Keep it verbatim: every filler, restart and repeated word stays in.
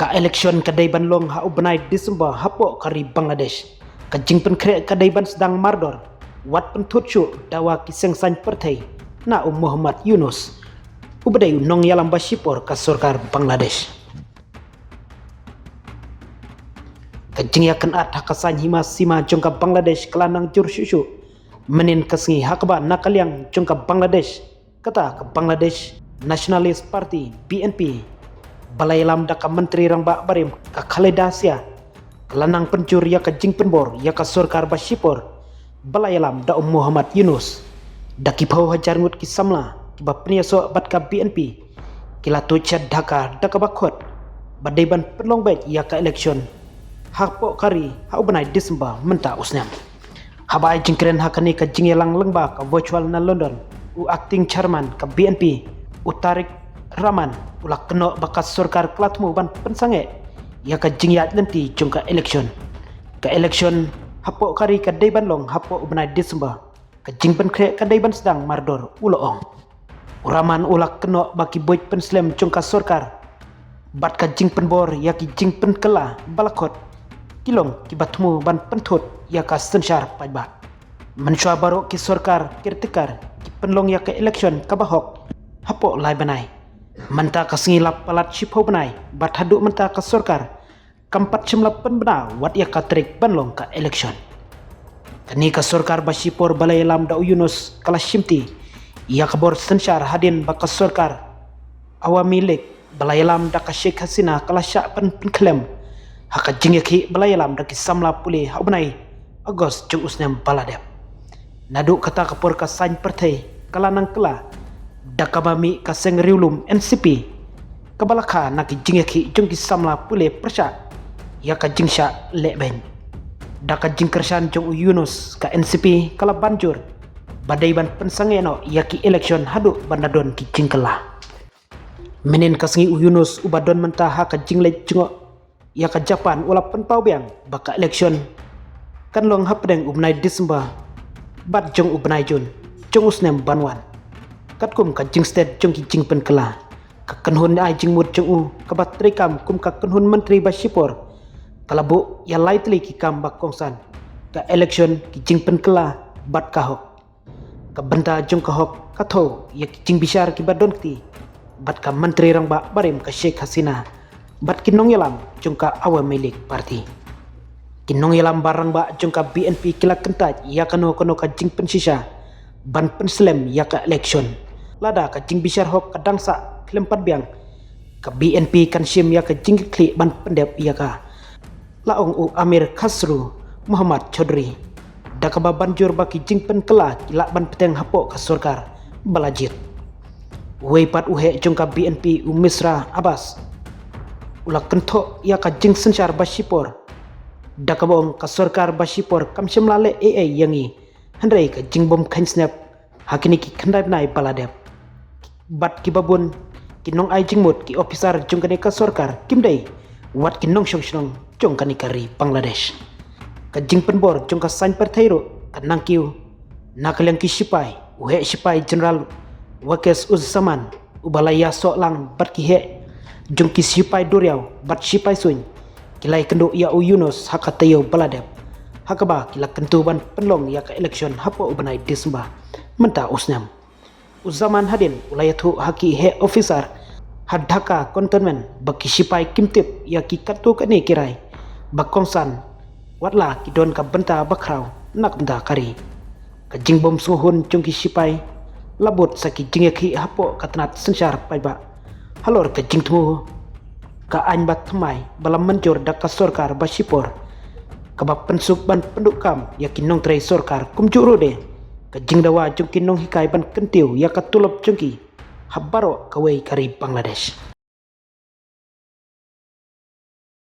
Ka election ka dei ban long ha u bnai December hapoh ka ri Bangladesh. Ka jingpynkhreh ka dei ban sdang mardor wat pynthut shuh da u ki seng saiñ pyrthei na u Muhammad Yunus, u ba dei u nongïalam ba shipor ka sorkar Bangladesh. Ka jingïakynad ha ka saiñ hima sima jong ka Bangladesh ka la nang jur shuh shuh mynhynnin ka sngi, ha kaba na ka liang jong ka Bangladesh, kata ka Bangladesh Nationalist Party, B N P, ba la ïalam da ka Myntri Rangbah barim ka Khaleda Zia, ka la nang pynjur ïa ka jingpynbor ïa ka sorkar ba shipor ba la ïalam da u Muhammad Yunus da ki phew hajar ngut ki samla kiba pynïasoh bad ka B N P. Ki la tuid sha Dhaka da kaba khot ba dei ban pynlong beit ïa ka election hapoh ka ri ha u bnai December mynta u snem. Haba ai jingkren ha kane ka jingïalang lyngba ka virtual na London, u acting chairman ka B N P, u Tariq Rahman, u la kynnoh ba ka sorkar ka la thmu ban pynsangeh ïa ka jingïaid lynti jong ka election. Ka election hapoh ka ri ka dei ban long hapoh u bnai December. Ka jingpynkhreh ka dei ban sdang mardor, u la ong. U Rahman u la kynnoh ba ki buit pynslem jong ka sorkar bad ka jingpynbor ïa ki jingpynkylla ba la khot ki long kiba thmu ban pynthut ïa ka synshar paidbah. Mynshuwa baroh ki sorkar caretaker ki pynlong ïa ka election kaba hok hapoh lai bnai. Mynta ka sngi la palat shiphew bnai bad haduh mynta ka sorkar kam pat shym la pynbna wat ïa ka tarik ban long ka election. Kane ka sorkar ba shipor ba la ïalam da u Yunus ka la shimti ïa ka bor synshar hadien ba ka sorkar Awami League ba la ïalam da ka Sheikh Hasina ka la shah ban pynkhlem ha ka jingïakhih ba la ïalam da ki samla pule ha u bnai August jong u snem ba la dep. Naduh kata ka por ka saiñ pyrthei ka la nang kylla da kaba mih ka seng riewlum N C P, kaba la kha na ki jingïakhih jong ki samla pule pyrshah ïa ka jingshah lehbeiñ. Da ka jingkyrshan jong u Yunus, ka N C P ka la ban jur ba dei ban pynsangeh noh ïa ki election haduh ban da don ki jingkylla. Mynhynnin ka sngi u Yunus uba don mynta ha ka jingleit jngoh ïa ka Japan u la pynpaw biang ba ka election kan long hapdeng u bnai December bad jong u bnai June jong u snem ban wan. Katkum ka jingstet jong ki jingpynkylla, ka kynhun ai jingmut jong u kaba treikam kum ka kynhun myntri ba shipor ka la buh ïa lai tylli ki kam ba kongsan: ka election, ki jingpynkylla bad ka hok. Ka bynta jong ka hok ka thew ïa ki jingbishar kiba don kti bad ka Myntri Rangbah barim ka Sheikh Hasina bad ki nongïalam jong ka Awami League Party. Ki nongïalam ba rangbah jong ka B N P ki la kyntait ïa kano kano ka jingpynshisha ban pynslem ïa ka election. Lada ka jingbishar hok ka dang sah khlem pat biang, ka B N P kan shim ïa ka jingkitkhlieh ban pyndep ïa ka, la ong u Amir Khasru Muhammad Chaudhry, da kaba ban jur ba ki jingpynkylla ki lah ban bteng hapoh ka sorkar ba la jied. Uwei pat u heh jong ka B N P, u Misra Abbas, u la kynthoh ïa ka jingsynshar ba shipor da kaba ong ka sorkar ba shipor kam shym la leh ei ei ïa ngi, hynrei ka jingbym kheiñ snep ha kine ki khyndai bnai ba la dep. Bad kiba bun ki nongai jingmut, ki ophisar jong kane ka sorkar kim dei wat ki nongshong shnong jong kane ka ri Bangladesh. Ka jingpynbor jong ka saiñ pyrthei ruh ka nang kiew na ka liang ki shipai. U heh shipai General Waqes Uzzaman, uba la ïasoh lang bad ki heh jong ki shipai duriaw bad shipai suiñ, ki la ïakynduh ïa u Yunus ha ka taïew ba la dep, ha kaba ki la kyntu ban pynlong ïa ka election hapoh u bnai December mynta u snem. U Zaman hadien u la ïathuh ha ki heh ophisar ha Dhaka Cantonment ba ki shipai kim tip ïa ki katto katne ki rai ba kongsan, wat la ki don ka bynta ba khraw na ka bynta ka ri. Ka jingbym sngewhun jong ki shipai la bud sa ki jingïakhih hapoh ka tnat synshar paidbah halor ka jingthmu ka aiñ ba thymmai ba la mynjur da ka sorkar ba shipor, kaba pynsuk ban pynduh kam ïa ki nongtrei sorkar, kumjuh ruh de ka jingdawa jong ki nonghikai ban kyntiew ïa ka tulop jong ki ha baroh kawei ka ri Bangladesh.